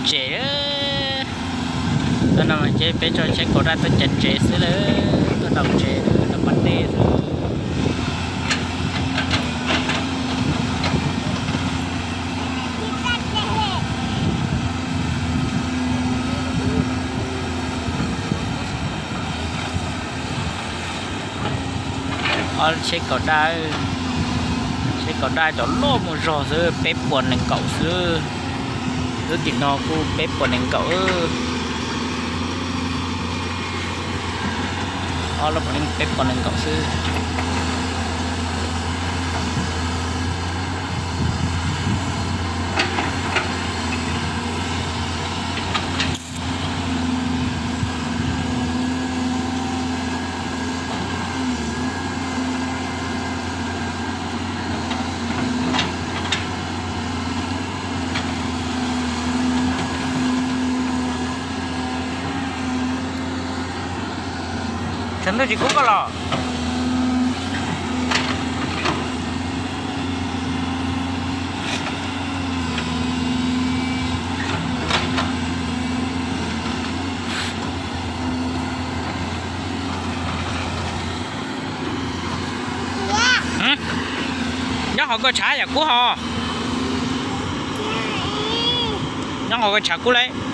Tsev, tau no ces peb tso tsheb kaum daj tuaj cav ntsev xwb lawm, tuaj daus ntsev, tuaj pab dej xwb. Ob tsheb kaum daj, tsheb kaum daj cov loj muaj zog xwb, peb puas nees nkaum xwb. Lub tim no kuj peb puas nees nkaum. Ob lub peb puas nees nkaum xwb. Tshav ntuj tsis kub koj los? Nyob hauv koj tshav yam kub hos. Nyob hauv koj tshav kub lawm.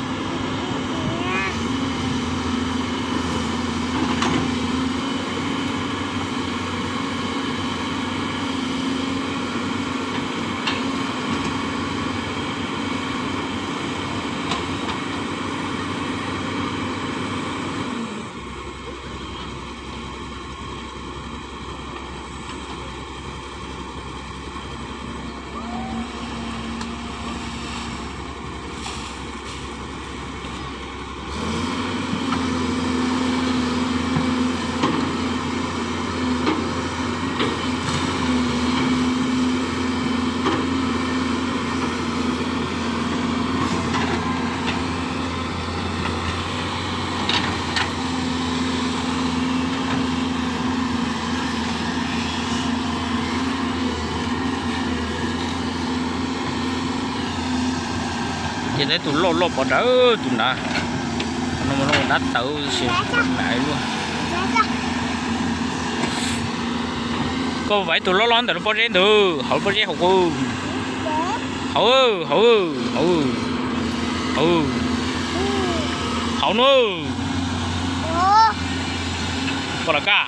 Ces tus loj loj pov nrad, tus nrad, dab tawv si, mam luaj. Koj vam ib tug loj loj ntawm lub pob zeb ntawd, hauv lub pob zeb hauv, hauv, hauv, hauv, hauv, hauv no. Koj los kaj.